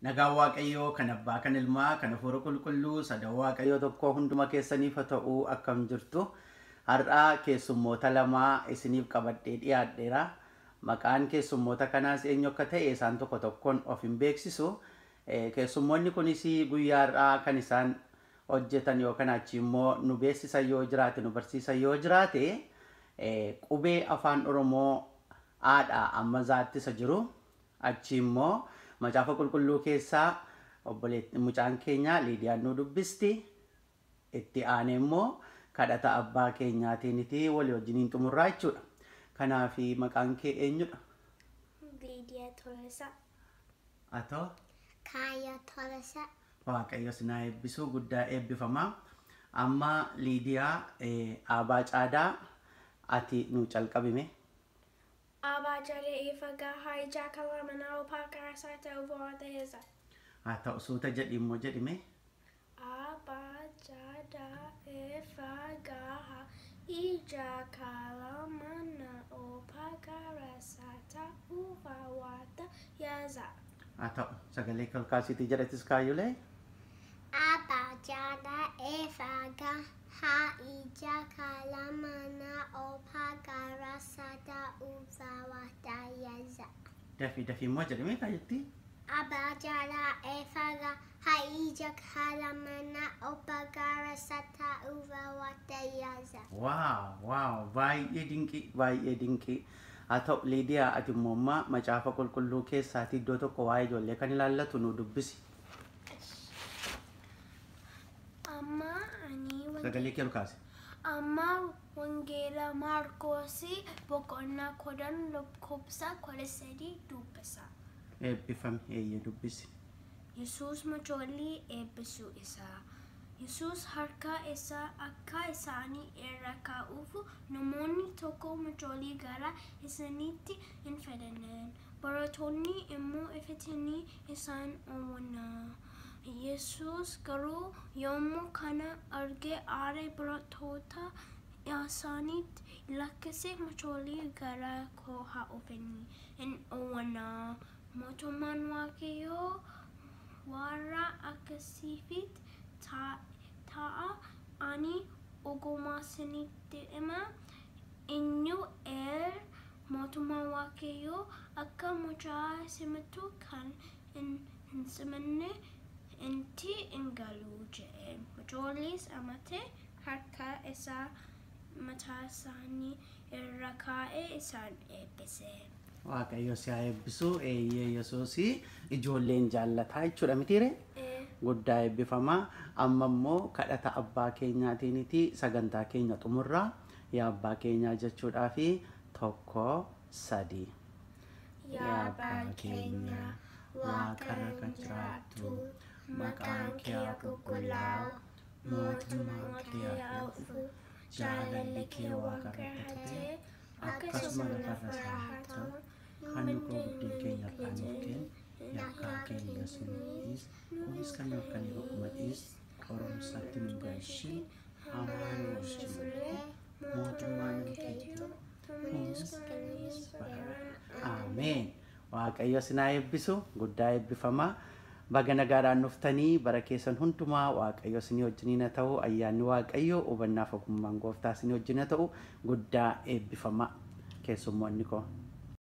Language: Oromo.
Nagaan Waaqayyoo kan abbaa kan ilmaa kan hafuura qulqulluu sadan Waaqayyoo tokko hunduma keessaniif haa ta'u. Akkam jirtu? Har'aa keessummoota lamaa isiniif qabadhee dhiyaadheera. Maqaan keessummoota kanaas eenyu akka ta'e isaan tokko tokkoon of hin beeksisu. Keessummoonni kunis guyyaa har'aa kan isaan hojjetan yookaan achi immoo nu beeksisan yoo jiraate, nu barsiisan yoo jiraate, qubee afaan Oromoo haadha amma zaatti isa jiru, achi immoo macaafa qulqulluu keessaa obboleettii mucaan keenya Liidiyaan nu dubbisti. Itti aanee immoo kadhata abbaa keenyaatiiniti walii wajjiniin xumurraa jechuudha. Kanaaf maqaan kee eenyudha? Liidiyaa Tolasaa. Atoo? Kaaya Tolasaa. Waaqayyo sinaa eebbisuu, guddaa eebbifamaa. Amma Liidiyaa, Aabaa Caadaa ati nu calqabime. Abba jada efa gaha ija kala mana opa garasata uva heza. Haa ta'u, suuta jedhi immoo jedhime. Abba jada efa gaha ija kala mana opa garasata uva wata yaza. Haa ta'u, sagalee kalkaasiitii jedhatis kaayyulee. Abba jada efa gaha ija kala mana opa garasata uva wata yaza. Dafii dafii immoo jedhime kaayyutti. Abba jada efa gaha ija kala mana opa garasata uva wata yaza. Waaw waaw, baay'ee dinqii, baay'ee dinqii. Haa ta'u, Liidiyaa, ati immoo amma macaafa qulqulluu keessaatii iddoo tokko waa'ee ijoollee kan ilaallatu nu dubbisi. Amma ani Sagalee kee ol kaasi. Amma Wangeela Maarkosii boqonnaa 10 lakkoofsa 13 dubbisa. Eebbifame, eeyyee, dubbisi. Yesuus mucoolii eebbisuu isaa. Yesuus harka isaa akka isaanii irra kaa'uuf namoonni tokko mucoolii gara isaaniitti hin fidan. Barattoonni immoo ifatanii isaan oowwan. Yesuus garuu yommuu kana arge aaree barattoota isaaniitti, "Lakkisee mucoolii gara koo haa dhufanii hin oowwanaa. Mootummaan Waaqayyoo warra akkasiifit ta'a. Ani dhuguma isinitti hima, eenyu illee mootummaa Waaqayyoo akka mucaa simatu kan hin simanne itti hin galu" jedhe. Mucooliis amate harka isaa mataa isaanii irra kaa'ee isaan eebbise. Waaqayyo si haa eebbisu. Eeyyee, Yesuusii ijoolleen jaallataa jechuudha mitiire? Guddaa eebbifamaa. Amma immoo kadhata abbaa keenyaatiiniti sagantaa keenya xumurraa. Yaa abbaa keenyaa jechuudhaa fi 1, 3. Yaa abbaa keenya waaqarra kan jiraattu, maqaan kee haa qulqullaa'u, mootummaan kee haa dhufu, jaalalli kee waaqarratti ta'e akkasuma lafarras haa ta'u. Kan nu buddeen keenya har'aa nuuf kenni, yakkaa keenyas nu dhiisi, nunis kan nuuf kan dhuguma dhiisi, qorumsatti nu galchin, hamaa nu oolchi malee, mootummaan keetu, humnis bara. Ameen. Waaqayyo sinaa eebbisu, guddaa eebbifamaa. Baga nagaadhaan dhuftanii. Bara keessan hundumaa Waaqayyo isinii wajjiniin haa ta'u. Ayyaanni Waaqayyo, hubannaaf ogummaan gooftaa isinii wajjin haa ta'u. Guddaa eebbifamaa keessummoonni koo.